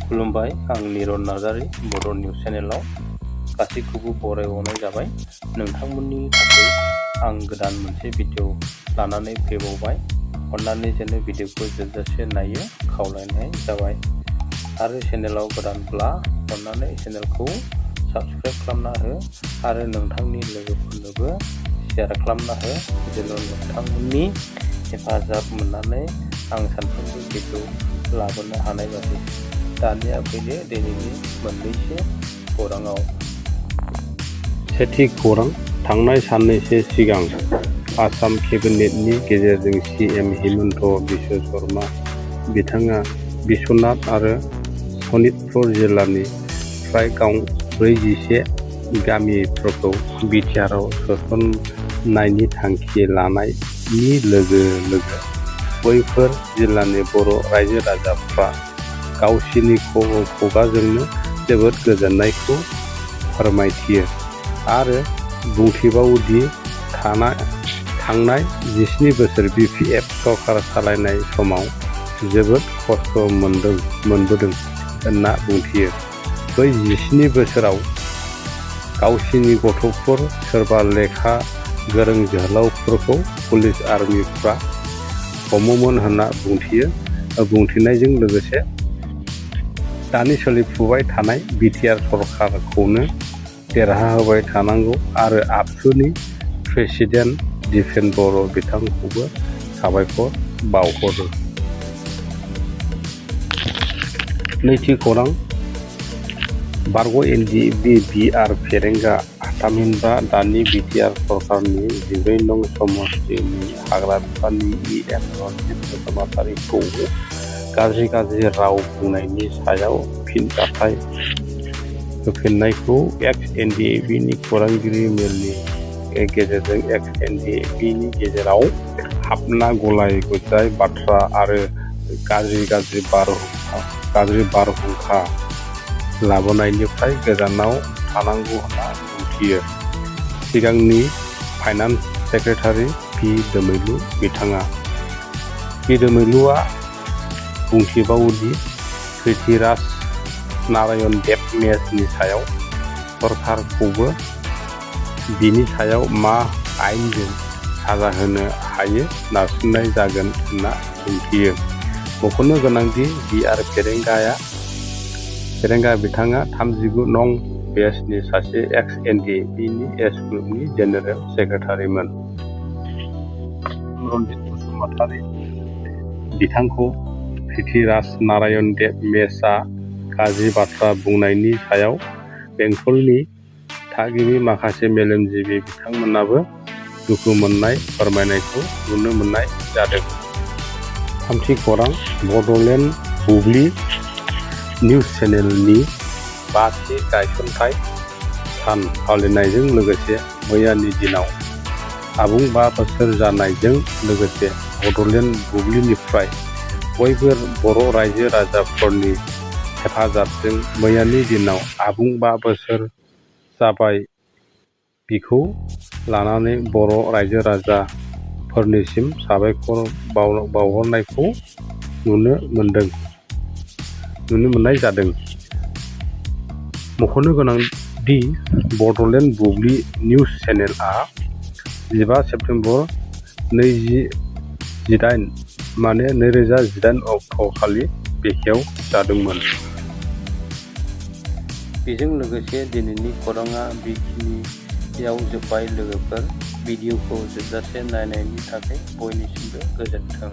खुलुमबाय, आं निरन नार्जारी बड' निउस चेनेलाव गासैखौबो बरायहरनाय जाबाय। नोंथांमोननि थाखाय आं गोदान मोनसे भिडिअ लानानै फैबावबाय। अन्नानै जेन भिडिअखौ जोबजासे नायो खावलायनाय जाबाय। आरो चेनेलाव गोदानब्ला अन्नानै चेनेलखौ साबस्क्राइब खालामना हो आरो नोंथांनि लोगोफोरनोबो शेयार खालामना हो, जेन नोंथांमोननि हेफाजाब मोननानै आं सानफ्रोमबो भिडिअ लाबोनो हानाय बायदि। दानिया फैदो दिनैनि मोननैसो खौराङाव। सेथि खौरां, थांनाय साननैसो सिगां आसाम केबिनेटनि गेजेरजों CM हिमन्त बिश्व शर्मा बिथाङा बिश्वनाथ आरो सनितपुर जिल्लानि फ्राय 41 गामिफोरखौ बिटिआरआव सोसननायनि थांखि लानायनि लोगो लोगो बैफोर जिल्लानि बर' रायजो राजाफ्रा गावसिनि खुगाजोंनो जोबोद गोजोननायखौ फोरमायथियो आरो बुंथिबावो दि थांनाय 17 बोसोर BPF सरकार सालायनाय समाव जोबोद खस्थ' मोनबोदों होनना बुंथियो। बै 17 बोसोराव गावसिनि गथ'फोर सोरबा लेखा गोरों जोहोलावफोरखौ पुलिस आर्मिफ्रा हमोमोन होनना बुंथियो। बुंथिनायजों लोगोसे दानि सोलिफुबाय थानाय बिटिआर सरकारखौनो देरहाहोबाय थानांगौ आरो आबसुनि प्रेसिडेन्ट दिपेन बर' बिथांखौबो साबायखर बावहरो। नैथि खौरां, बारग' NDB बिआर फेरेंगा थामहिनबा दानि बिटिआर सरकारनि 12 नं समस्तिनि हाग्रा बिफाननि EN रन्जित बसुमतारीखौ गाज्रि राव बुंनायनि सायाव फिनजाथाय होफिननायखौ एक्स-NDB नि खौरांगिरि मेलनि गेजेरजों एक्स-NDB नि गेजेराव हाबना गुलाय-गुजाय बाथ्रा आरो गाज्रि बारहुंखा लाबोनायनिफ्राय गोजानाव थानांगौ होनना बुंथियो। सिगांनि फाइनान्स सेक्रेटारि पि दोमैलु बिथाङा। पि दोमैलुआ बुंथिबावो दि पृथ्वीराज नारायण देब मेसनि सायाव सरकारखौबो बिनि सायाव मा आयेनजों साजा होनो हायो नारसिननाय जागोन होनना बुंथियो। मख'नो गोनांदि बिआर फेरेंगा बिथाङा 39 नं बेचनि सासे एक्स-NDB नि एस ग्रुपनि जेनेरेल सेक्रेटारिमोन। रन्जित बसुमतारी बिथांखौ पृथ्वीराज नारायण देब मेसआ गाज्रि बाथ्रा बुंनायनि सायाव बेंटलनि थागिबि माखासे मेलेमजिबि बिथांमोनाबो दुखु मोननाय फोरमायनायखौ नुनो मोननाय जादों। थामथि खौरां, बड'लेण्ड बुब्लि निउस चेनेलनि 5थि गायसनथाय सान फालिनायजों लोगोसे मैयानि दिनाव आबुं 5 बोसोर जानायजों लोगोसे बड'लेण्ड बुब्लिनिफ्राय बयबो बर' रायजो राजाफोरनि हेफाजाबजों मैयानि दिनाव आबुं 5 बोसोर जाबाय। बिखौ लानानै बर' रायजो राजाफोरनिसिम साबायखर बावहरनायखौ नुनो मोननाय जादों। मख'नो गोनां दि बड'लेण्ड बुब्लि निउस चेनेलआ 15 सेप्तेम्बर 2018 अक्ट'खालि बेखेव जादोंमोन। बेजों लोगोसे दिनैनि खौराङा बेखिनियाव जोब्बाय लोगोफोर। भिडिअखौ जोबजासे नायनायनि थाखाय बयनिसिमबो गोजोन्थों।